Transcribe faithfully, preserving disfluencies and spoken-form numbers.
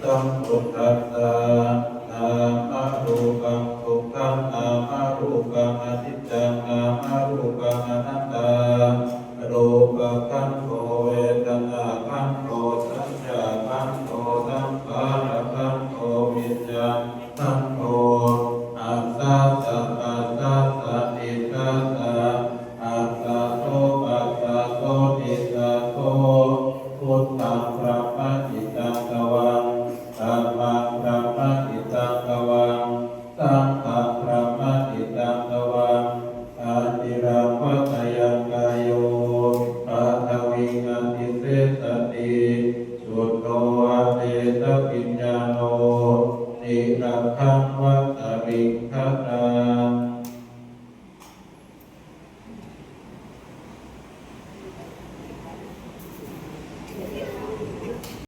sambuddhassa. Nāmarūpaṃ dukkhaṃ, nāmarūpaṃ aniccaṃ, nāmarūpaṃ anattā. Rūpakkhandho, vedanākkhandho, saññākkhandho, saṅkhārakkhandho, viññāṇakkhandho. Ajjhassa pacchassa nissassa, ajjhato pacchato nissassa. Buddhaṃ brahmāti taṃ tvaṃ, dhammaṃ brahmāti taṃ tvaṃ, saṅghaṃ brahmāti taṃ tvaṃ. Aciraṃ vatayaṃ kāyo, paṭhaviṃ adhisessati, chuddho asesaviññāṇo, niratthaṃ va kaliṅgaraṃ.